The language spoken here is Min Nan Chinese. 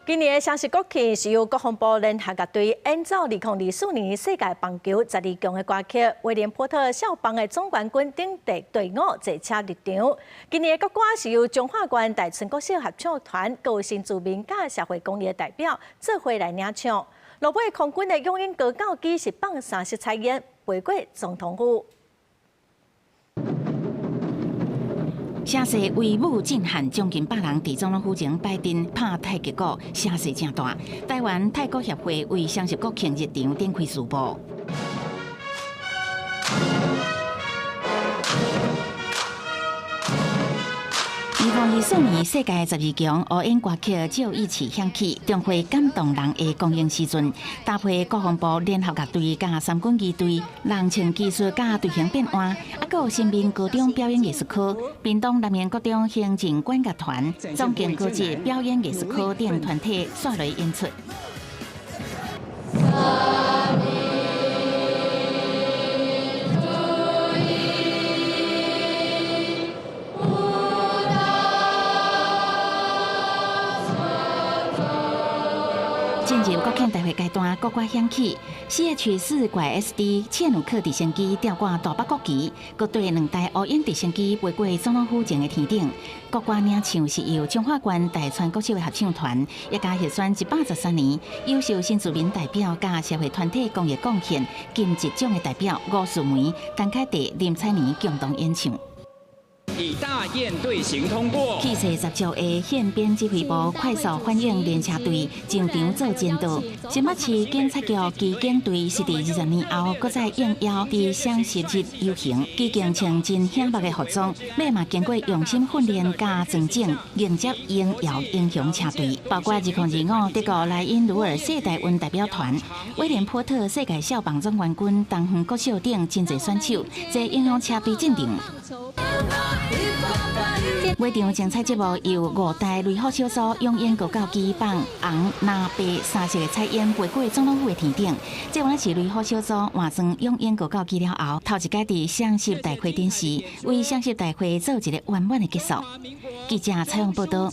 今年的雙十國慶是由國防部聯合樂隊演奏2024年世界棒球十二強的歌曲，威廉波特少棒的總冠軍等第隊伍坐車入場。今年的國歌是由彰化縣大村國小合唱團、高新住民佮社會公益的代表做伙來領唱。落尾空軍的勇鷹高教機是放三色彩煙飛過總統府。聲勢威武震撼，將近百人佇總統府前擺陣拍太極鼓，聲勢誠大。臺灣太鼓協會為雙十國慶日場展開序幕。2024年世界十二強烏蠅歌曲趙一起響起，中會感動人的光榮時陣，搭配國防部聯合樂隊佮三軍儀隊，人稱技術佮隊形變換，啊，閣有新民高中表演藝術科、屏東南瀛國中行政管樂團、總經高職表演藝術科等團體煞來演出。進入國慶大會階段，國歌響起，CH 4拐 SD 切努克直升機吊掛大北國旗，閣對兩台烏鷹直升機飛過總統府前的天頂。國歌領唱是由彰化縣大川國小的合唱團，也加入選113年優秀新住民代表佮社會團體公益貢獻金質獎的代表吳淑梅、陳凱蒂、林采妮共同演唱。以大雁隊形通過。氣勢十足的憲兵指揮部快速反應聯車隊上場做前導。新北市警察局機警隊是佇20年後，閣再應邀佇雙十日遊行，機警穿真顯目的服裝，馬嘛經過用心訓練佮裝整，迎接榮耀英雄車隊。包括2025德國萊茵魯爾世大運代表團、威廉波特世界少棒總冠軍、東園國小等真濟選手，坐英雄車隊進場。尾場精彩節目由五台雷虎小組勇鷹高教機放紅、藍、白三色的彩煙飛過總統府的天頂。這原來是雷虎小組換裝勇鷹高教機了後，頭一擺佇雙十大會頂時，為雙十大會做一個圓滿的結束。記者採訪報導。